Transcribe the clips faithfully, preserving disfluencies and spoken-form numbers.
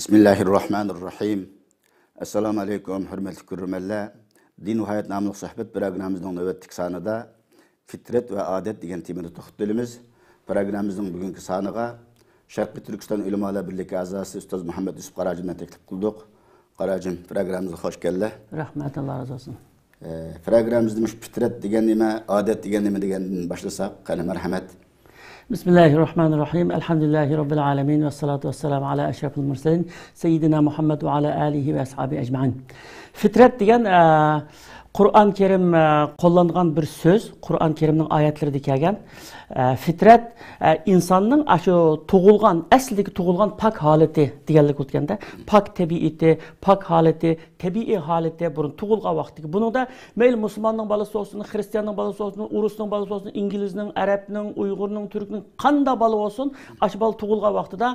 بىسمىللاھىررەھمانىررەھىم. ئەسسالامۇ ئەلەيكۇم، ھۆرمەتلىك كۆرۈرمەنلەر. دىن ۋە ھايات ناملىق سۆھبەت پروگراممىمىزنىڭ نۆۋەتتىكى سانىدا فىترەت ۋە ئادەت دېگەن تېمىدا توختىلىمىز. پروگراممىمىزنىڭ بۈگۈنكى سانىغا شەرقىي تۈركىستان ئۆلىمالار بىرلىكى ئەزاسى ئۇستاز مۇھەممەد يۈسۈپ قاراجىمنى تەكلىپ قىلدۇق. قاراجىم، پروگراممىمىزغا خوش كەلدى. رەھمەت، ئاللا رازى بولسۇن. ئە، پروگراممىمىزدا مۇشۇ پىترەت دېگەن نېمە، ئادەت دېگەن نېمە دېگەندىن باشلىساق، قېنى، مەرھەمەت. بىسمىللاھىررەھمانىررەھىم. ئەلھەمدۇلىللاھى رەببىل ئالەمىن. ۋەسسالاتۇ ۋەسسالامۇ ئالا ئەشرەفىل مۇرسەلىن سەييىدىنا مۇھەممەد ۋە ئالا ئالىھى ۋە ئەسھابى ئەجمەئىن. پىترەت دېگەن، ئە، قۇرئان كەرىم، ئە، قوللانغان بىر سۆز، قۇرئان كەرىمنىڭ ئايەتلىرىدە كەلگەن. ئە، پىترەت، ئە، ئىنساننىڭ ئاشۇ تۇغۇلغان، ئەسلىدىكى تۇغۇلغان پاك ھالىتى دېگەنلىك بولىدىكەن-دە. پاك تەبىئىتى، پاك ھالىتى، تەبىئىي ھالىتى، بۇرۇن تۇغۇلغان ۋاقتىدىكى. بۇنىڭدا مەيلى مۇسۇلماننىڭ بالىسى بولسۇن، خرىستىياننىڭ بالىسى بولسۇن، ئورۇسنىڭ بالىسى بولسۇن، ئىنگلىزنىڭ، ئەرەبنىڭ، ئۇيغۇرنىڭ، تۈركنىڭ قانداق بالا بولسۇن، ئاشۇ بالا تۇغۇلغان ۋاقتىدا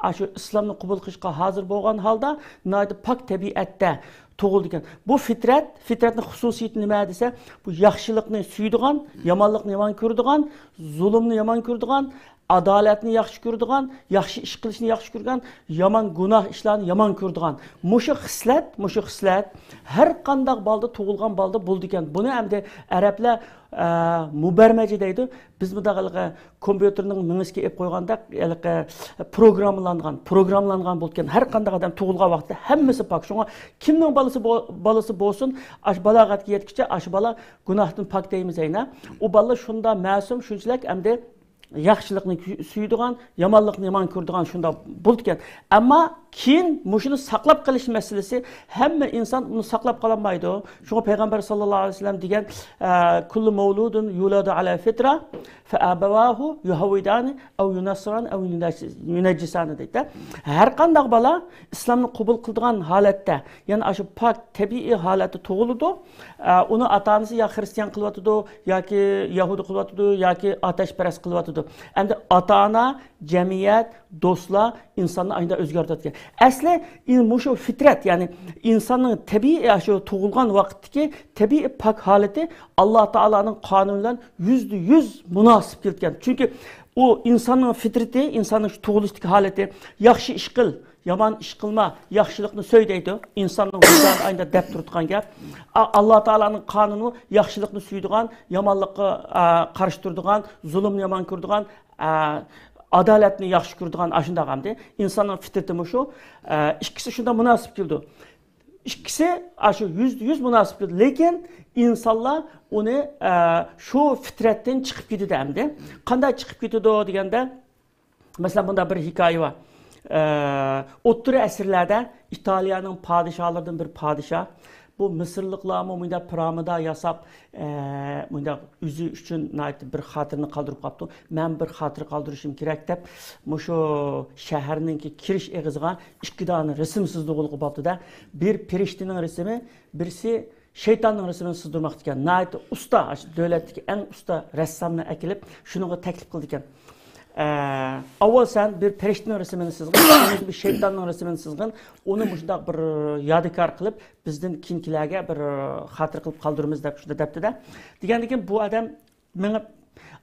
ئاشۇ ئىسلامنى قوبۇل قىلىشقا ھازىر بولغان ھالدا ناھايىتى پاك تەبىئەتتە تۇغۇلىدىكەن. بۇ پىترەت، پىترەتنىڭ خۇسۇسىيىتى نېمە دېسە، بۇ ياخشىلىقنى سۆيىدىغان، يامانلىقنى يامان كۆرىدىغان، زۇلۇمنى يامان كۆرىدىغان، ئادالەتنى ياخشى كۆرىدىغان، ياخشى ئىش قىلىشنى ياخشى كۆرگەن، يامان گۇناھ ئىشلارنى يامان كۆرىدىغان. مۇشۇ خىسلەت، مۇشۇ خىسلەت ھەر قانداق بالىدا، تۇغۇلغان بالىدا بولىدىكەن. بۇنى ئەمدى ئەرەبلەر، ئە، مۇبەرمەجە دەيدۇ. بىز مۇنداق ھېلىقى كومپيۇتېرنىڭ مېڭىسىگە ئېلىپ قويغاندەك، ھېلىقى پروگراممىلانغان، پروگراممىلانغان بولىدىكەن. ھەر قانداق ئادەم تۇغۇلغان ۋاقىتتا ھەممىسى پاك. شۇڭا كىمنىڭ بالىسى بو-، بالىسى بولسۇن، ئاشۇ بالاغەتكە يەتكۈچە ئاشۇ بالا گۇناھتىن پاك دەيمىز ئەينە. ئۇ بالىلار شۇنداق مەسۇم، شۇنچىلىك ئەمدى ياخشىلىقنى كۈ-، سۆيىدىغان، يامانلىقنى يامان كۆرىدىغان شۇنداق بولىدىكەن. ئەمما كېيىن مۇشۇنى ساقلاپ قېلىش مەسىلىسى، ھەممە ئىنسان ئۇنى ساقلاپ قالالمايدۇ. شۇڭا پەيغەمبەر ساللاللاھۇ ئەلەيھى ۋەسەللەم دېگەن، ئە، كۇللۇ مەۋلۇدۇن يۇلادۇ ئەلەل فىترە، فەئەبەۋاھۇ يۇھەۋۋىدانى ئەۋ يۇنەسسىرانى ئەۋ يۇنەججىسانى دەيدۇ. ھەر قانداق بالا ئىسلامنى قوبۇل قىلىدىغان ھالەتتە، يەنى ئاشۇ پاك تەبىئىي ھالەتتە تۇغۇلىدۇ. ئە، ئۇنى ئاتا-ئانىسى يا خرىستىيان قىلىۋاتىدۇ، ياكى يەھۇدىي قىلىۋاتىدۇ، ياكى ئاتەشپەرەس قىلىۋاتىدۇ. ئەمدى ئاتا-ئانا، جەمئىيەت، دوستلار ئىنساننى ئاينىدا ئۆزگەرتىۋاتىدىكەن. ئەسلى ئىن-، مۇشۇ پىترەت، يەنى ئىنساننىڭ تەبىئىي، ئاشۇ تۇغۇلغان ۋاقىتتىكى تەبىئىي پاك ھالىتى ئاللا تائالانىڭ قانۇنى بىلەن يۈزدە يۈز مۇناسىپ كېلىدىكەن. چۈنكى ئۇ ئىنساننىڭ پىترىتى، ئىنساننىڭ شۇ تۇغۇلۇشتىكى ھالىتى، ياخشى ئىش قىل، يامان ئىش قىلما، ياخشىلىقنى سۆي دەيدۇ. ئىنساننىڭ ۋىجدانى ئاينىدا دەپ تۇرىدىغان گەپ. ئا-، ئاللا تائالانىڭ قانۇنى ياخشىلىقنى سۆيىدىغان، يامانلىققا، ئا، قارشى تۇرىدىغان، زۇلۇمنى يامان كۆرىدىغان، ئا، ئادالەتنى ياخشى كۆرىدىغان، ئاشۇنداق ئەمدى. ئىنساننىڭ پىترىتى مۇشۇ. ئا، ئىككىسى شۇنداق مۇناسىپ كېلىدۇ. ئىككىسى ئاشۇ يۈزدە يۈز مۇناسىپ كېلىدۇ. لېكىن ئىنسانلار ئۇنى، ئا، شۇ پىترەتتىن چىقىپ كېتىدۇ ئەمدى. قانداق چىقىپ كېتىدۇ دېگەندە، مەسىلەن، بۇنداق بىر ھېكايە بار. ئە، ئوتتۇرا ئەسىرلەردە ئىتالىيەنىڭ پادىشاھلىرىدىن بىر پادىشاھ، بۇ مىسىرلىقلارمۇ مۇنداق پىرامىدا ياساپ، ئە، مۇنداق ئۆزى ئۈچۈن ناھايىتى بىر خاتىرىنى قالدۇرۇپ قاپتۇ. مەن بىر خاتىرە قالدۇرۇشۇم كېرەك دەپ، مۇشۇ شەھەرنىڭكى كىرىش ئېغىزىغا ئىككى دانە رەسىم سىزدۇرغىلى بولۇپتۇ-دە. بىر پىرىشتىنىڭ رەسىمى، بىرسى شەيتاننىڭ رەسىمىنى سىزدۇرماقتا ئىكەن. ناھايىتى ئۇستا، ئاشۇ دۆلەتتىكى ئەڭ ئۇستا رەسسامنى ئەكېلىپ، شۇنىڭغا تەكلىپ قىلىدىكەن. ئە، ئاۋۋال سەن بىر پەرىشتىنىڭ رەسىمىنى سىزغىن، كېيىن بىر شەيتاننىڭ رەسىمىنى سىزغىن، ئۇنى مۇشۇنداق بىر يادىكار قىلىپ، بىزدىن كېيىنكىلەرگە بىر خاتىرە قىلىپ قالدۇرىمىز دەپ شۇنداق دەپتۇ-دە. دېگەندىن كېيىن بۇ ئادەم مېڭىپ،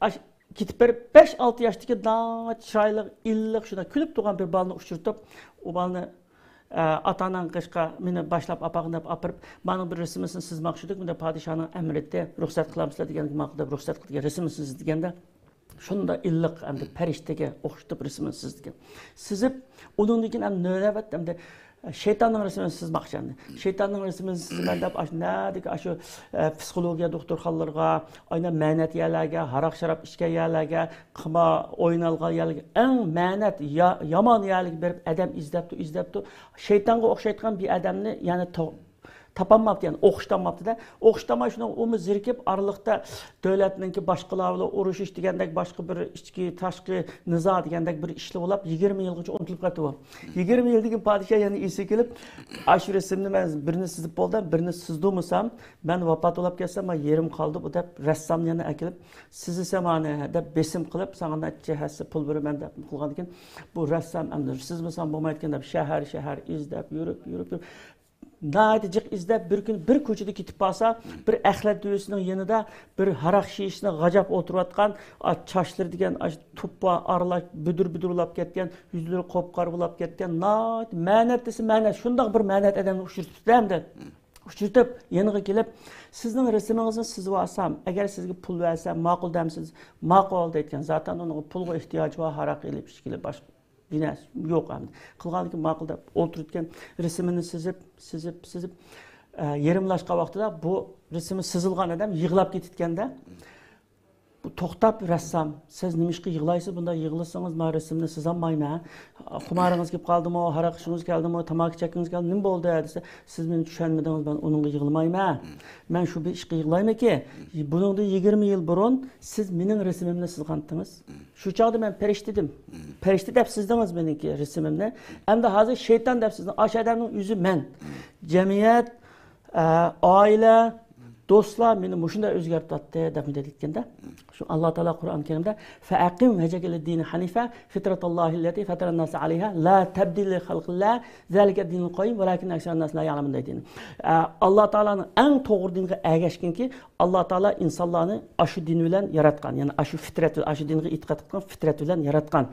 ئاش-، كېتىپ بېرىپ، بەش-ئالتە ياشتىكى ناھايىتى چىرايلىق، ئىللىق، شۇنداق كۈلۈپ تۇرغان بىر بالىنى ئۇچرىتىپ، ئۇ بالىنى، ئە، ئاتا-ئاناڭ قېشىغا مېنى باشلاپ ئاپارغىن دەپ ئاپىرىپ، مانىڭ بىر رەسىمىسىنى سىزماقچى ئىدۇق، مۇنداق پادىشاھنىڭ ئەمرىتى، رۇخسەت قىلامسىلەر دېگەندىن كېيىن ماقۇل دەپ رۇخسەت قىلدىكەن، رەسىمىنى سىز دېگەندە، شۇنداق ئىللىق ئەمدى پەرىشتىگە ئوخشىتىپ رەسىمىنى سىزدىكەن. سىزىپ، ئۇنىڭدىن كېيىن ئەمدى نۆۋەت ئەمدى شەيتاننىڭ رەسىمىنى سىزماقچى ئەمدى. شەيتاننىڭ رەسىمىنى سىزىمەن دەپ، ئاشۇ نەدىكى ئاشۇ، ئە، پسىخولوگىيە دوختۇرخانىلىرىغا، ئاينا مەنەت يەرلەرگە، ھاراق شاراب ئىچكەن يەرلەرگە، قىمار ئوينالغان يەرلەرگە، ئەڭ مەنەت يا-، يامان يەرلەرگە بېرىپ ئادەم ئىزدەپتۇ، ئىزدەپتۇ. شەيتانغا ئوخشايدىغان بىر ئادەمنى يەنە تو-، تاپالماپتۇ، يەنى ئوخشىتالماپتۇ-دە. ئوخشىتالماي شۇنىڭغا ئۇمۇ زېرىكىپ، ئارىلىقتا دۆلەتنىڭكى باشقىلار بىلەن ئۇرۇشۇش دېگەندەك، باشقا بىر ئىچكى، تاشقى نىزا دېگەندەك بىر ئىشلار بولۇپ، يىگىرمە يىلغىچە ئۇنتۇلۇپ قالدى بۇ. يىگىرمە يىلدىن كېيىن پادىشاھ يەنە ئېسىگە كېلىپ، ئاشۇ رەسىمنى مەن بىرنى سىزىپ بولدۇم، بىرنى سىزدۇرمىسام، مەن ۋاپات بولاپ كەتسەم، مانا يېرىم قالدى بۇ دەپ، رەسسامنى يەنە ئەكېلىپ، سىزىسەن مانى دەپ بېسىم قىلىپ، ساڭا نەچچە ھەسسە پۇل بېرىمەن دەپ قىلغاندىن كېيىن، بۇ رەسسام ئەمدى سىزمىسام بولمايدىكەن دەپ، شەھەر، شەھەر ئىزدەپ، يۈرۈپ، يۈرۈپ، يۈرۈپ، ناھايىتى جىق ئىزدەپ، بىر كۈنى بىر كوچىدا كېتىپ بارسا، بىر ئەخلەت دۆۋىسىنىڭ يېنىدا بىر ھاراق شېشىسىنى غاجاپ ئولتۇرۇۋاتقان، ئا، چاچلىرى دېگەن ئاشۇ توپا ئارىلاش، بۈدۈر-بۈدۈر بولاپ كەتكەن، يۈزلىرى قوپقارا بولاپ كەتكەن، ناھايىتى مەنەتلىسە مەنەت، شۇنداق بىر مەنەت ئادەمنى ئۇچرىتىپتۇ ئەمدى. ئۇچرىتىپ، يېنىغا كېلىپ، «سىزنىڭ رەسىمىڭىزنى سىزىۋالسام، ئەگەر سىزگە پۇل بەرسەم، ماقۇل دەمسىز؟» «ماقۇل» دەيدىكەن. زاتەن ئۇنىڭغا پۇلغا ئېھتىياجى بار، ھاراق ئېلىپ ئىچكىلى باشقا بىر نەرسە يوق ئەمدى. قىلغانىكىن ماقۇل دەپ ئولتۇرىدىكەن، رەسىمىنى سىزىپ، سىزىپ، سىزىپ، ئە، يېرىملاشقان ۋاقتىدا بۇ رەسىمى سىزىلغان ئادەم يىغلاپ كېتىدىكەندە، بۇ توختاپ، «رەسسام، سىز نېمىشقا يىغلايسىز؟ بۇنداق يىغلىسىڭىز، مانا رەسىمنى سىزالمايمەن. خۇمارىڭىز كېلىپ قالدىمۇ، ھاراق ئىچكىڭىز كەلدىمۇ، تاماكا چەككىڭىز كەلدى، نېمە بولدى؟» دېسە، «سىز مېنى چۈشەنمىدىڭىز، مەن ئۇنىڭغا يىغلىمايمەن. مەن شۇ بىر ئىشقا يىغلايمەنكى، بۇنىڭدىن يىگىرمە يىل بۇرۇن سىز مېنىڭ رەسىمىمنى سىزغانتىڭىز. شۇ چاغدا مەن پەرىشتە ئىدىم. پەرىشتە دەپ سىزدىڭىز مېنىڭكى رەسىمىمنى. ئەمدى ھازىر شەيتان دەپ سىزدىڭىز. ئاشۇ ئادەمنىڭ ئۆزى مەن.» جەمئىيەت، ئە، ئائىلە، دوستلار مېنى مۇشۇنداق ئۆزگەرتىۋەتتى دەپ دەيدىكەندە. شۇ ئاللا تائالا قۇرئان كەرىمدە، «فەئەقىم ۋەجھەكە لىددىنى ھەنىفە فىترەتەللاھىللەتى فەتەرەنناسە ئەلەيھا لا تەبدىلە لىخەلقىللا زالىكە دىنۇل قەييىم ۋەلاكىننە ئەكسەرەنناسى لا يەئلەمۇن» دەيدۇ. ئە، ئاللا تائالانىڭ ئەڭ توغرا دىنغا ئەگەشكىنكى، ئاللا تائالا ئىنسانلارنى ئاشۇ دىن بىلەن ياراتقان، يەنى ئاشۇ فىترەت، ئاشۇ دىنغا ئېتىقاد قىلغان فىترەت بىلەن ياراتقان.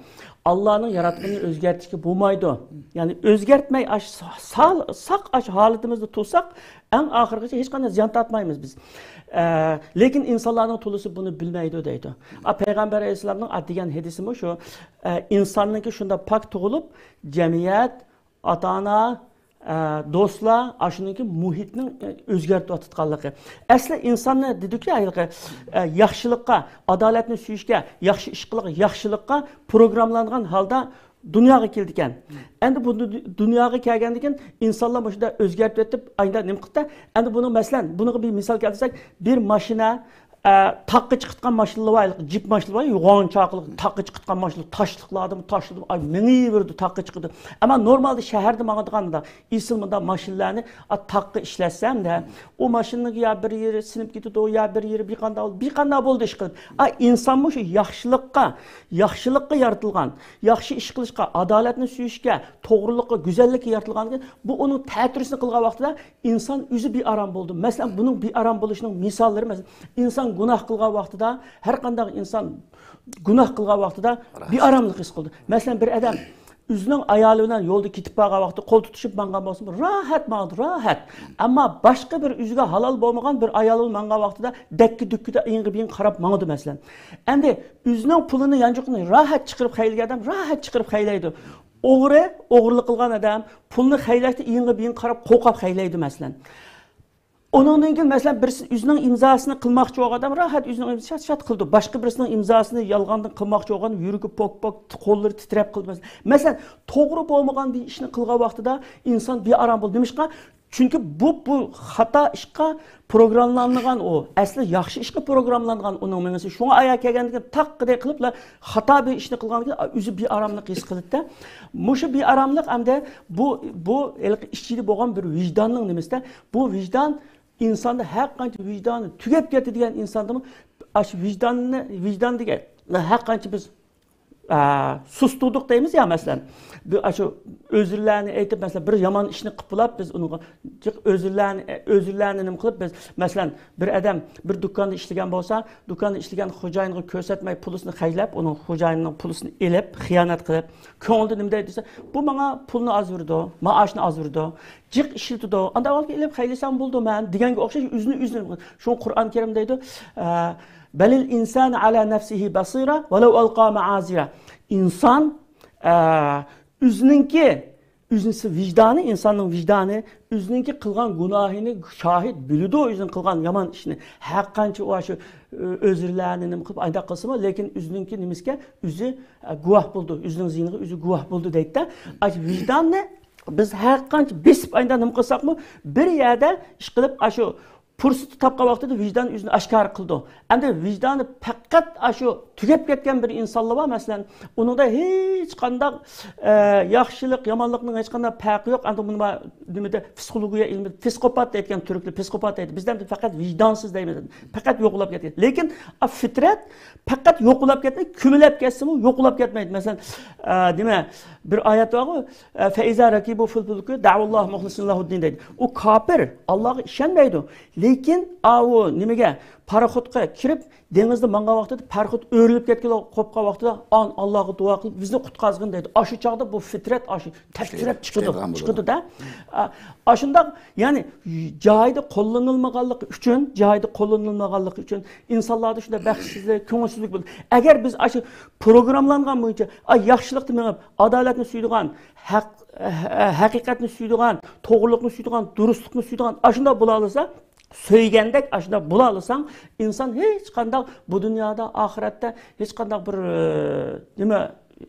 ئاللانىڭ ياراتقىنىنى ئۆزگەرتىشكە بولمايدۇ. يەنى ئۆزگەرتمەي، ئاشۇ سا-، سال-، ساق ئاشۇ ھالىتىمىزدە تۇرساق، ئەڭ ئاخىرغىچە ھېچقانداق زىيان تارتمايمىز بىز. ئە، لېكىن ئىنسانلارنىڭ تولىسى بۇنى بىلمەيدۇ دەيدۇ. ئا، پەيغەمبەر ئەلەيھىسسالامنىڭ، ئا، دېگەن ھەدىسىمۇ شۇ، ئە، ئىنساننىڭكى شۇنداق پاك تۇغۇلۇپ، جەمئىيەت، ئاتا-ئانا، ئە، دوستلار، ئاشۇنىڭكى مۇھىتنىڭ، ئە، ئۆزگەرتىۋاتىدىغانلىقى. ئەسلى ئىنساننى دېدۇكى ھېلىقى، ئە، ياخشىلىققا، ئادالەتنى سۆيۈشكە، ياخشى ئىش قىلىشقا، ياخشىلىققا پروگراممىلانغان ھالدا دۇنياغا كېلىدىكەن. ئەمدى بۇ دۇ-، دۇنياغا كەلگەندىن كېيىن ئىنسانلار مۇشۇنداق ئۆزگەرتىۋېتىپ، ئايدا نېمە قىلدى؟ ئەمدى بۇنىڭ، مەسىلەن، بۇنىڭغا بىر مىسال كەلتۈرسەك، بىر ماشىنا، ئە، تاغقا چىقىدىغان ماشىنىلار بار، جىپ ماشىنىلار بار، يوغان چاقىلىق، تاغقا چىقىدىغان ماشىنا، تاشلىقلاردىمۇ تاشلىدىمۇ، ئاي، مېڭىۋېرىدۇ، تاغقا چىقىدۇ. ئەمما نورمالدا شەھەردە ماڭىدىغاندا، ئېسىل مۇنداق ماشىنىلارنى، ئا، تاغقا ئىشلەتسەمدە، ئۇ ماشىنىنىڭ يا بىر يېرى سىنىپ كېتىدۇ، يا بىر يېرى بىر قانداق، بىر قانداق بولدى ئىشقىلىپ. ئا، ئىنسانمۇ شۇ ياخشىلىققا، ياخشىلىققا يارىتىلغان، ياخشى ئىش قىلىشقا، ئادالەتنى سۆيۈشكە، توغرىلىققا، گۈزەللىككە يارىتىلغاندىن كېيىن، بۇ ئۇنىڭ تەتۈرىسىنى قىلغان ۋاقتىدا ئىنسان ئۆزى بىئارام بولىدۇ. مەسىلەن، بۇنىڭ بىئارام بولۇشىنىڭ مىساللىرى، مەسىلەن، ئىنسان گۇناھ قىلغان ۋاقتىدا، ھەر قانداق ئىنسان گۇناھ قىلغان ۋاقتىدا بىئاراملىق ھېس قىلىدۇ. مەسىلەن، بىر ئادەم ئۆزىنىڭ ئايالى بىلەن يولدا كېتىپ بارغان ۋاقتىدا قول تۇتۇشۇپ ماڭغان بولسىمۇ، راھەت ماڭىدۇ، راھەت. ئەمما باشقا بىر ئۆزىگە ھالال بولمىغان بىر ئايال بىلەن ماڭغان ۋاقتىدا دەككە-دۈككىدە ئېڭىغا بېيىن قاراپ ماڭىدۇ، مەسىلەن. ئەمدى ئۆزىنىڭ پۇلىنى، يانچۇقىنى راھەت چىقىرىپ خەجلىگەن ئادەم راھەت چىقىرىپ خەجلەيدۇ. ئوغرى ئوغرىلىق قىلغان ئادەم پۇلنى خەجلەشتە ئېڭىغا بېيىن قاراپ قورقۇپ خەجلەيدۇ، مەسىلەن. ئۇنىڭدىن كېيىن، مەسىلەن، بىرسى ئۆزىنىڭ ئىمزاسىنى قىلماقچى بولغان ئادەم راھەت ئۆزىنىڭ ئىمزاسىنى شات شات قىلىدۇ. باشقا بىرسىنىڭ ئىمزاسىنى يالغاندىن قىلماقچى بولغان يۈرىكى پوك پوك، قوللىرى تىترەپ قىلىدۇ. مەسىلەن، مەسىلەن، توغرا بولمىغان بىر ئىشنى قىلغان ۋاقتىدا ئىنسان بىئارام بولىدۇ. نېمىشقا؟ چۈنكى بۇ، بۇ خاتا ئىشقا پروگراممىلانغان ئۇ. ئەسلى ياخشى ئىشقا پروگراممىلانغان ئۇنىڭ مېڭىسى. شۇڭا ئايا كەلگەندىن كېيىن تاققىدەك قىلىپلا خاتا بىر ئىشنى قىلغاندىن كېيىن ئۆزى بىئاراملىق ھېس قىلىدىدە. مۇشۇ بىئاراملىق ئەمدى بۇ، بۇ ھېلىقى ئىچىدە بولغان بىر ۋىجداننىڭ نېمىسىدە، بۇ ۋىجدان ئىنساندا ھەر قانچە ۋىجدانى تۈگەپ كەتتى دېگەن ئىنساندىمۇ ئاشۇ ۋىجداننى، ۋىجدان دېگەن ھەر قانچە بىز، ئە، سۇستۇردۇق دەيمىز يا، مەسىلەن، بىر ئاشۇ ئۆزرىلەرنى ئېيتىپ، مەسىلەن، بىر يامان ئىشنى قىلىپ بولاپ، بىز ئۇنىڭغا جىق ئۆزرىلەرنى، ئۆزرىلەرنى نېمە قىلىپ، بىز، مەسىلەن، بىر ئادەم بىر دۇكاندا ئىشلىگەن بولسا، دۇكاندا ئىشلىگەن خوجايىنغا كۆرسەتمەي پۇلىسىنى خەجلەپ، ئۇنىڭ خوجايىنىنىڭ پۇلىسىنى ئېلىپ، خىيانەت قىلىپ، كۆڭلىدە نېمە دەيدۇ دېسە، بۇ ماڭا پۇلنى ئاز بېرىدۇ، مائاشنى ئاز بېرىدۇ، جىق ئىشلىتىدۇ. ئانداق ۋاقىتتا ئېلىپ خەجلىسەم بولىدۇ مەن دېگەنگە ئوخشاش ئۆزىنى ئۆزى. شۇڭا قۇرئان كەرىم دەيدۇ، ئە، بەلىل ئىنسانۇ ئەلا نەفسىھى بەسىرە ۋەلەۋ ئەلقا مەئازىرە. ئىنسان، ئە، ئۆزىنىڭكى، ئۆزىنىڭ ۋىجدانى، ئىنساننىڭ ۋىجدانى ئۆزىنىڭكى قىلغان گۇناھىنى شاھىت بىلىدۇ، ئۆزىنىڭ قىلغان يامان ئىشىنى. ھەر قانچە ئۇ شۇ، ئۆ-، ئۆزرىلەرنى نېمە قىلىپ ئانداق قىلسىمۇ، لېكىن ئۆزىنىڭكى نېمىسىگە ئۆزى، ئە، گۇۋاھ بولىدۇ، ئۆزىنىڭ زىيىنىغا ئۆزى گۇۋاھ بولىدۇ دەيدىدە. ئاشۇ ۋىجداننى بىز ھەر قانچە بېسىپ ئايدا نېمە قىلساقمۇ، بىر يەردە ئىش قىلىپ، ئاشۇ پۇرسىتى تاپقان ۋاقتىدا ۋىجدان ئۆزىنى ئاشكارا قىلىدۇ. ئەمدى ۋىجدانى پەقەت ئاشۇ تۈگەپ كەتكەن بىر ئىنسانلار بار، مەسىلەن، ئۇنىڭدا ھېچقانداق، ئە، ياخشىلىق، يامانلىقنىڭ ھېچقانداق پەرقى يوق. ئەمدى بۇنى ما-، نېمىدە، پسىخولوگىيە ئىلمى، پسىخوپات دەيدىكەن تۈركلەر، پسىخوپات دەيدۇ. بىزدە ئەمدى پەقەت ۋىجدانسىز دەيمىز. پەقەت يوقىلاپ كەتكەن. لېكىن، ئا، فىترەت پەقەت يوقىلاپ كەتمەيدۇ، كۆمۈلەپ كەتسىمۇ يوقىلاپ كەتمەيدۇ. مەسىلەن، ئە، نېمە، بىر ئايەت بارغۇ، ئە، فەئىزا رەكىبۇ فىل فۇلكى دەئەۋۇللاھ مۇخلىسىنە لەھۇددىن دەيدۇ. ئۇ كاپىر، ئاللاغا ئىشەنمەيدۇ. لېكىن، ئاۋۇ نېمىگە، پاراخوتقا كىرىپ، دېڭىزدا ماڭغان ۋاقتىدا پاراخوت ئۆرۈلۈپ كەتكىلى قوپقان ۋاقتىدا، ئان ئاللاغا دۇئا قىلىپ، بىزنى قۇتقارغىن دەيدۇ. ئاشۇ چاغدا بۇ فىترەت ئاشۇ تەپسىرەپ چىقىدۇ، چىقىدىغان بولىدۇ. چىقىدۇ-دە. ئا، ئاشۇنداق، يەنى جايىدا قوللىنىلمىغانلىقى ئۈچۈن، جايىدا قوللىنىلمىغانلىقى ئۈچۈن ئىنسانلاردا شۇنداق بەختسىزلىك، كۆڭۈلسىزلىك بولىدۇ. ئەگەر بىز ئاشۇ پروگراممىلانغان بويىچە، ئا، ياخشىلىقتا مېڭىپ، ئادالەتنى سۆيىدىغان، ھەق، ھە-، ھەقىقەتنى سۆيىدىغان، توغرىلىقنى سۆيىدىغان، دۇرۇسلۇقنى سۆيىدىغان، ئاشۇنداق بولالىسا، سۆيگەندەك ئاشۇنداق بولالىساڭ، ئىنسان ھېچقانداق بۇ دۇنيادا، ئاخىرەتتە ھېچقانداق بىر، ئە، نېمە،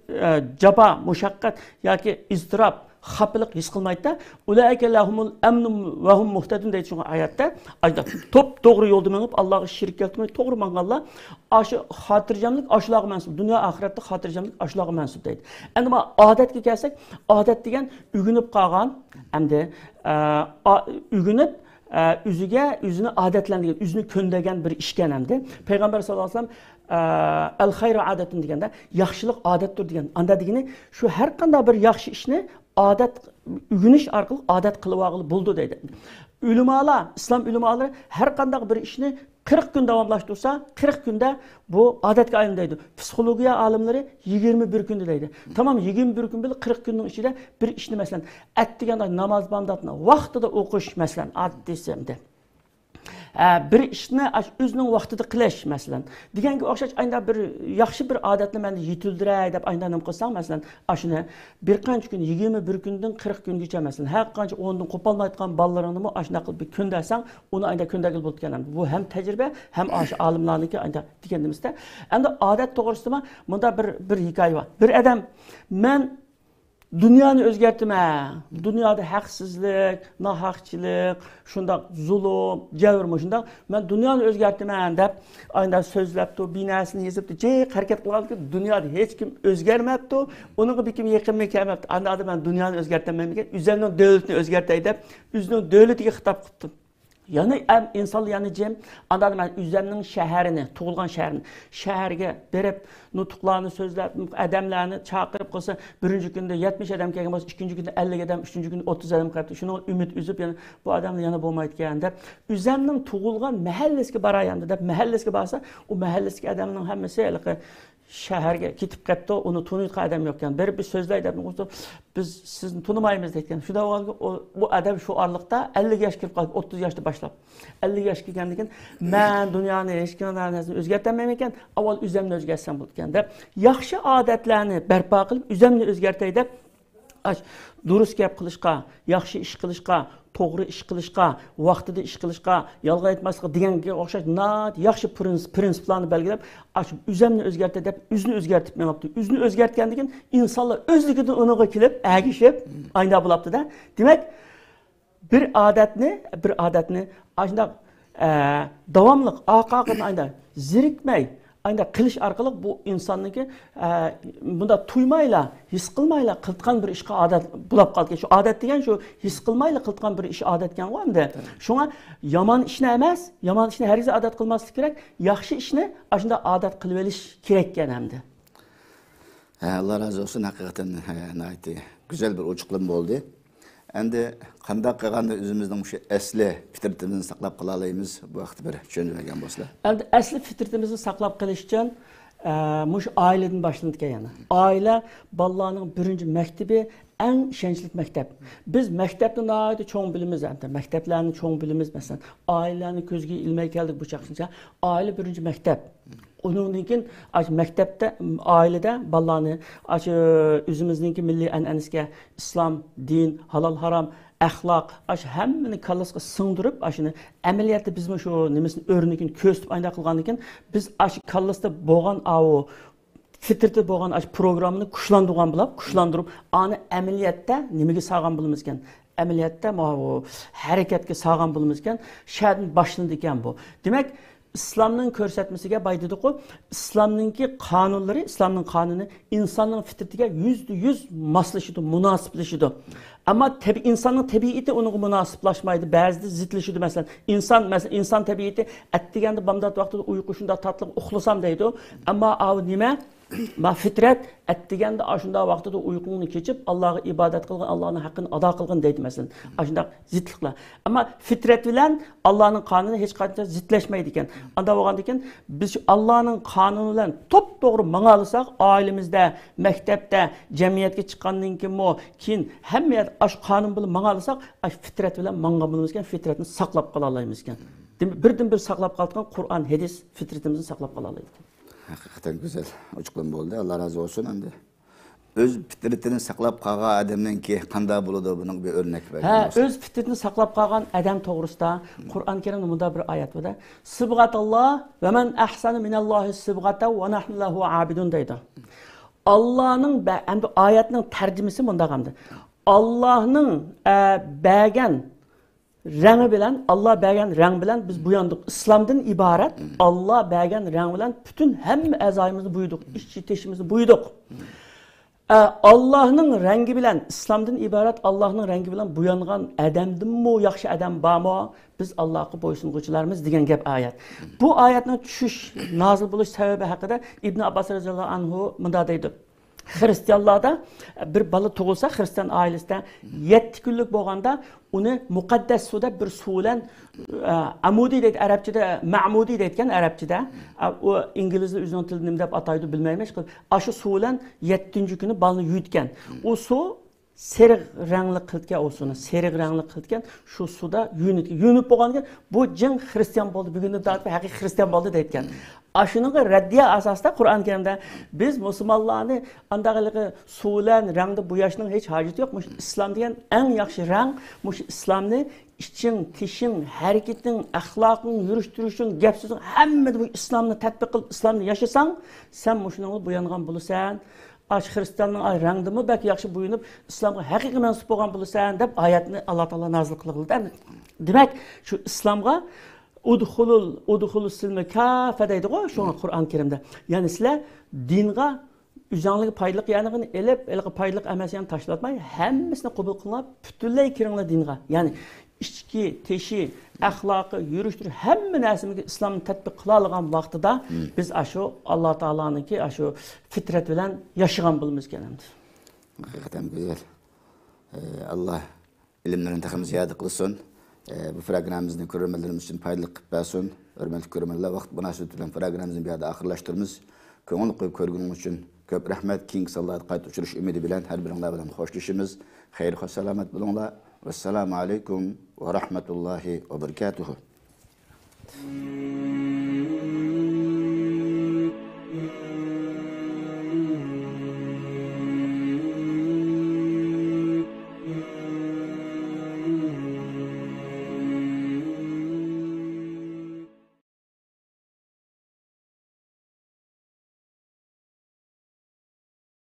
ئە، جاپا، مۇشەققەت ياكى ئىزتىراپ، خاپىلىق ھېس قىلمايدۇ-دە. ئۇلائىكە لەھۇمۇل ئەمنۇ ۋە ھۇم مۇھتەدۇن دەيدۇ شۇڭا ئايەتتە. ئاشۇنداق توپ توغرا يولدا مېڭىپ، ئاللاغا شېرىك كەلتۈرمەي توغرا ماڭغانلار، ئاشۇ خاتىرجەملىك ئاشۇلارغا مەنسۇپ. دۇنيا ئاخىرەتتە خاتىرجەملىك ئاشۇلارغا مەنسۇپ دەيدۇ. ئەمدى مانا ئادەتكە كەلسەك، ئادەت دېگەن ئۆگىنىپ قالغان، ئەمدى، ئە، ئا-، ئۆگىنىپ، ئە، ئۆزىگە، ئۆزىنى ئادەتلەندۈرگەن، ئۆزىنى كۆندۈرگەن بىر ئىشكەن ئەمدى. پەيغەمبەر ساللاللاھۇ ئەلەيھى ۋەسەللەم، ئە، «ئەل خەيرۇ ئادەتۇن» دېگەندە، ياخشىلىق ئادەتتۇر دېگەن. ئاندا دېگىنى شۇ ھەر قانداق بىر ياخشى ئىشنى ئادەت، ئۆگىنىش ئارقىلىق ئادەت قىلىۋالغىلى بولىدۇ دەيدۇ. ئۆلىمالار، ئىسلام ئۆلىمالىرى ھەر قانداق بىر ئىشنى قىرىق كۈن داۋاملاشتۇرسا، قىرىق كۈندە بۇ ئادەتكە ئايلىنىدۇ. پسىخولوگىيە ئالىملىرى يىگىرمە بىر كۈندە دەيدۇ. تامام يىگىرمە بىر كۈن بىلەن قىرىق كۈننىڭ ئىچىدە بىر ئىشنى، مەسىلەن، ئەتىگەندە ناماز بامداتنى ۋاقتىدا ئوقۇش، مەسىلەن، ئاددىيسى ئەمدى. ئە، بىر ئىشنى ئاش-، ئۆزىنىڭ ۋاقتىدا قىلىش، مەسىلەن، دېگەنگە ئوخشاش، ئاينداق بىر ياخشى بىر ئادەتنى مەن يېتىلدۈرەي دەپ، ئاينداق نېمە قىلساڭ، مەسىلەن، ئاشۇنى بىر قانچە كۈن، يىگىرمە بىر كۈندىن قىرىق كۈنگىچە، مەسىلەن، ھەر قانچە ئورنىدىن قوپالمايدىغان بالىلىرىڭنىمۇ ئاشۇنداق قىلىپ بىر كۆندەرسەڭ، ئۇنى ئاينداق كۆندەرگىلى بولىدىكەن. بۇ ھەم تەجرىبە، ھەم ئاشۇ ئالىملارنىڭكى ئاينداق دېگەن نېمىسىدە. ئەمدى ئادەت توغرىسىدىمۇ مۇنداق بىر، بىر ھېكايە بار. بىر ئادەم، مەن دۇنيانى ئۆزگەرتىمەن. دۇنيادا ھەقسىزلىك، ناھەقچىلىك، شۇنداق زۇلۇم، جەۋر، مۇشۇنداق. مەن دۇنيانى ئۆزگەرتىمەن دەپ، ئاينداق سۆزلەپتۇ، بىر نەرسىنى يېزىپتۇ، جىق ھەرىكەت قىلغاندىكىن دۇنيادا ھېچكىم ئۆزگەرمەپتۇ، ئۇنىڭغا بىر كىم يېقىنمۇ كەلمەپتۇ. ئاندا ئادەم مەن دۇنيانى ئۆزگەرتەلمەيمەنكەن، ئۆزۈمنىڭ دۆلىتىنى ئۆزگەرتەي دەپ، ئۆزىنىڭ دۆلىتىگە خىتاب قىپتۇ. يەنى ئەم-، ئىنسانلار يەنە جىم، ئاندىن مەن ئۆزۈمنىڭ شەھىرىنى، تۇغۇلغان شەھىرىنى، شەھەرگە بېرىپ، نۇتۇقلارنى سۆزلەپ، ئادەملەرنى چاقىرىپ قىلسا، بىرىنچى كۈندە يەتمىش ئادەم كەلگەن بولسا، ئىككىنچى كۈندە ئەللىك ئادەم، ئۈچىنچى كۈندە ئوتتۇز ئادەم كەپتۇ. شۇنىڭغا ئۈمىد ئۈزۈپ، يەنە بۇ ئادەملەر يەنە بولمايدىكەن دەپ، ئۆزۈمنىڭ تۇغۇلغان مەھەللىسىگە باراي ئەمدى دەپ، مەھەللىسىگە بارسا، ئۇ مەھەللىسىدىكى ئادەمنىڭ ھەممىسى ھېلىقى شەھەرگە كېتىپ قەپتۇ، ئۇنى تونۇيدىغان ئادەم يوقكەن. بېرىپ بىر سۆزلەي دەپ، «بىز سىزنى تونۇمايمىز» دەيدىكەن. شۇنداق بولغاندىكىن ئۇ، بۇ ئادەم شۇ ئارىلىقتا ئەللىك ياشقا كىرىپ قالدى، ئوتتۇز ياشتا باشلاپ. ئەللىك ياشقا كىرگەندىن كېيىن، «مەن دۇنيانى، ھېچكىمنىڭ نەرسىنى ئۆزگەرتەلمەيمەنكەن، ئاۋۋال ئۆزۈمنى ئۆزگەرتسەم بولىدىكەن» دەپ، ياخشى ئادەتلەرنى بەرپا قىلىپ، ئۆزۈمنى ئۆزگەرتەي دەپ، ئاش، دۇرۇس گەپ قىلىشقا، ياخشى ئىش قىلىشقا، توغرا ئىش قىلىشقا، ۋاقتىدا ئىش قىلىشقا، يالغان ئېيتماسلىققا دېگەنگە ئوخشاش ناھايىتى ياخشى پرىنس-، پرىنسىپلارنى بەلگىلەپ، ئاشۇ ئۆزۈمنى ئۆزگەرتەي دەپ، ئۆزىنى ئۆزگەرتىپ مېڭىپتۇ. ئۆزىنى ئۆزگەرتكەندىن كېيىن ئىنسانلار ئۆزلۈكىدىن ئۇنىڭغا كېلىپ، ئەگىشىپ، ئاينا بولاپتۇ-دە. دېمەك، بىر ئادەتنى، بىر ئادەتنى ئاشۇنداق، ئە، داۋاملىق، ئارقا-ئارقىدىن ئاينا زېرىكمەي، ئاينا قىلىش ئارقىلىق بۇ ئىنساننىڭكى، ئە، بۇنداق تۇيمايلا، ھېس قىلمايلا قىلىدىغان بىر ئىشقا ئادەت بولاپ قالىدىكەن. شۇ ئادەت دېگەن شۇ ھېس قىلمايلا قىلىدىغان بىر ئىش ئادەتكەنغۇ ئەمدى. شۇڭا يامان ئىشنى ئەمەس، يامان ئىشنى ھەرگىز ئادەت قىلماسلىق كېرەك، ياخشى ئىشنى ئاشۇنداق ئادەت قىلىۋېلىش كېرەككەن ئەمدى. ھە، ئاللا رازى بولسۇن، ھەقىقەتەن، ھە، ناھايىتى گۈزەل بىر ئوچۇقلىما بولدى. ئەمدى قانداق قىلغاندا ئۆزىمىزنىڭ شۇ ئەسلى پىترىتىمىزنى ساقلاپ قالالايمىز؟ بۇ ھەقتە بىر چۈشەندۈرۈپ بەرگەن بولسىلا. ئەمدى ئەسلى پىترىتىمىزنى ساقلاپ قېلىش ئۈچۈن، ئە، مۇشۇ ئائىلىدىن باشلىنىدىكەن يەنە. ئائىلە بالىلارنىڭ بىرىنچى مەكتىپى، ئەڭ ئىشەنچلىك مەكتەپ. بىز مەكتەپنى ناھايىتى چوڭ بىلىمىز، ئەمدى مەكتەپلەرنى چوڭ بىلىمىز، مەسىلەن، ئائىلىلەرنى كۆزگە ئىلماي كەلدۇق بۇ چاغقىچە. ئائىلە بىرىنچى مەكتەپ. ئۇنىڭدىن كېيىن، ئاشۇ مەكتەپتە، ئائىلىدە بالىلارنى ئاشۇ ئۆزىمىزنىڭكى مىللىي ئەنئەنىسىگە، ئىسلام، دىن، ھالال، ھارام، ئەخلاق، ئاشۇ ھەممىنى كاللىسىغا سىڭدۈرۈپ، ئاشۇنى ئەمەلىيەتتە بىزمۇ شۇ نېمىسىنى، ئۆرنىكىنى كۆرسىتىپ ئاينداق قىلغاندىن كېيىن، بىز ئاشۇ كاللىسىدا بولغان ئاۋۇ فىترىتى بولغان ئاشۇ پروگراممىنى كۇشلاندۇرغان بولۇپ، كۇشلاندۇرۇپ، ئانى ئەمەلىيەتتە نېمىگە سالغان بولىمىزكەن؟ ئەمەلىيەتتە ماۋۇ ھەرىكەتكە سالغان بولىمىزكەن. شەدىن باشلىنىدىكەن بۇ. دېمەك، ئىسلامنىڭ كۆرسەتمىسىگە باي دېدۇققۇ، ئىسلامنىڭكى قانۇنلىرى، ئىسلامنىڭ قانۇنى ئىنساننىڭ فىترىتىگە يۈزدە يۈز ماسلىشىدۇ، مۇناسىپلىشىدۇ. ئەمما تەبىئىي، ئىنساننىڭ تەبىئىتى ئۇنىڭغا مۇناسىپلاشمايدۇ، بەزىدە زىتلىشىدۇ. مەسىلەن، ئىنسان، مەسىلەن، ئىنسان تەبىئىتى ئەتىگەندە بامدات ۋاقتىدا ئۇيقۇ شۇنداق تاتلىق ئۇخلىسام دەيدۇ. ئەمما ئاۋۇ نېمە؟ ما فىترەت ئەتىگەندە ئاشۇنداق ۋاقتىدا ئۇيقۇڭنى كېچىپ، ئاللاغا ئىبادەت قىلغىن، ئاللانىڭ ھەققىنى ئادا قىلغىن دەيدۇ، مەسىلەن. ئاشۇنداق زىتلىقلار. ئەمما فىترەت بىلەن ئاللانىڭ قانۇنى ھېچقاچان زىتلەشمەيدىكەن. ئانداق بولغاندىكىن، بىز شۇ ئاللانىڭ قانۇنى بىلەن توپتوغرا ماڭالىساق، ئائىلىمىزدە، مەكتەپتە، جەمئىيەتكە چىققاندىن كېيىنمۇ، كېيىن ھەممە يەردە ئاشۇ قانۇن بىلەن ماڭالىساق، ئاشۇ فىترەت بىلەن ماڭغان بولىمىزكەن، فىترەتنى ساقلاپ قالالمايمىزكەن. دېمەك، بىردىن بىر ساقلاپ قالىدىغان قۇرئان، ھەدىس فىترىتىمىزنى ساقلاپ قالالايدىكەن. ھەقىقەتەن گۈزەل ئوچۇقلىما بولدى. ئاللا رازى بولسۇن ئەمدى. ئۆز پىترىتىنى ساقلاپ قالغان ئادەمنىڭكى قانداق بولىدۇ؟ بۇنىڭ بىر ئۆرنەك بەرگەن ھە، بولسا. ئۆز پىترىتىنى ساقلاپ قالغان ئادەم توغرىسىدا قۇرئان كەرىمدە مۇنداق بىر ئايەت بار-دە. سىبغەتاللا ۋە مەن ئەھسەنۇ مىنەللاھى سىبغەتەن ۋە نەھنۇ لەھۇ ئابىدۇن دەيدۇ. ئاللانىڭ بە-، ئەمدى ئايەتنىڭ تەرجىمىسى مۇنداق ئەمدى. ئاللانىڭ، ئە، بەرگەن رەڭى بىلەن، ئاللا بەرگەن رەڭ بىلەن بىز بوياندۇق. ئىسلامدىن ئىبارەت ئاللا بەرگەن رەڭ بىلەن پۈتۈن ھەممە ئەزايىمىزنى بويىدۇق، ئىچ تېشىمىزنى بويىدۇق. ئە، ئاللانىڭ رەڭگى بىلەن، ئىسلامدىن ئىبارەت ئاللانىڭ رەڭگى بىلەن بويانغان ئادەمدىنمۇ ياخشى ئادەم بارمۇ؟ بىز ئاللاغا بويسۇنغۇچىلارمىز دېگەن گەپ ئايەت. بۇ ئايەتنىڭ چۈشۈش، نازىل بولۇش سەۋەبى ھەققىدە ئىبن ئابباس رەزىياللاھۇ ئەنھۇ مۇنداق دەيدۇ. خىرىستىيانلاردا بىر بالا تۇغۇلسا، خىرىستىيان ئائىلىسىدە يەتتە كۈنلۈك بولغاندا ئۇنى مۇقەددەس سۇ دەپ بىر سۇ بىلەن، ئە، ئەمۇدى دەيدۇ ئەرەبچىدە، مەمۇدى دەيدىكەن ئەرەبچىدە. ئە، ئۇ ئىنگلىزلار ئۆزىنىڭ تىلىدا نېمە دەپ ئاتايدۇ بىلمەيمەن. ئىشقىلىپ، ئاشۇ سۇ بىلەن يەتتىنچى كۈنى بالىنى يۇيۇتكەن. ئۇ سۇ سېرىق رەڭلىك قىلىدىكەن، ئۇ سۇنى سېرىق رەڭلىك قىلىدىكەن، شۇ سۇدا يۇيۇنىدىكەن. يۇيۇنۇپ بولغاندىن كېيىن، بۇ جىڭ خىرىستىيان بولدى، بۈگۈندىن تارتىپ ھەقىقىي خىرىستىيان بولدى دەيدىكەن. ئاشۇنىڭغا رەددىيە ئاساسىدا قۇرئان كەرىمدە بىز مۇسۇلمانلارنى ئانداق ھېلىقى سۇ بىلەن رەڭدە بوياشنىڭ ھېچ ھاجىتى يوق. مۇشۇ ئىسلام دېگەن ئەڭ ياخشى رەڭ. مۇشۇ ئىسلامنى ئىچىڭ، تېشىڭ، ھەرىكىتىڭ، ئەخلاقىڭ، يۈرۈش تۇرۇشۇڭ، گەپ سۆزۈڭ، ھەممىدە بۇ ئىسلامنى تەتبىق قىلىپ، ئىسلامنى ياشىساڭ، سەن مۇشۇنىڭغا بويانغان بولىسەن. ئاشۇ خىرىستىياننىڭ ئاي رەڭدىمۇ بەك ياخشى بويىنىپ، ئىسلامغا ھەقىقىي مەنسۇپ بولغان بولىسەن، دەپ ئايەتنى ئاللا تائالا نازىل قىلغىلى. دېمەك، شۇ ئىسلامغا ئۇدخۇلۇل، ئۇدخۇلۇس سىلمە كافە دەيدىغۇ، شۇڭا قۇرئان كەرىمدە. يەنى سىلەر دىنغا ئۆزەڭلارگە پايدىلىق يەرنىڭ ئېلىپ، ھېلىقى پايدىلىق ئەمەس يەرنى تاشلاتماي، ھەممىسىنى قوبۇل قىلىڭلار، پۈتۈنلەي كىرىڭلار دىنغا. يەنى ئىچكى، تېشى، ئەخلاقى، يۈرۈش تۇرۇش، ھەممە نەرسىمىزگە ئىسلامنى تەتبىق قىلالىغان ۋاقتىدا بىز ئاشۇ ئاللا تائالانىڭكى ئاشۇ فىترەت بىلەن ياشىغان بولىمىزكەن ئەمدى. ھەقىقەتەن گۈزەل. ئاللا ئىلىملىرىنى تېخىمۇ زىيادە قىلسۇن. بۇ پروگراممىمىزنى كۆرۈرمەنلىرىمىز ئۈچۈن پايدىلىق قىلىپ بەرسۇن. ھۆرمەتلىك كۆرۈرمەنلەر، ۋاقىت مۇناسىۋىتى بىلەن پروگراممىمىزنى بۇ يەردە ئاخىرلاشتۇرىمىز. كۆڭۈل قويۇپ كۆرگىنىڭىز ئۈچۈن كۆپ رەھمەت. كېيىنكى سانلاردا قايتا ئۇچرىشىش ئۈمىدى بىلەن ھەر بىرىڭلار بىلەن خوشلىشىمىز. خەير، خوش سالامەت بولۇڭلار. ۋەسسالامۇ ئەلەيكۇم ۋە رەھمەتۇللاھى ۋە بەرىكاتۇھۇ.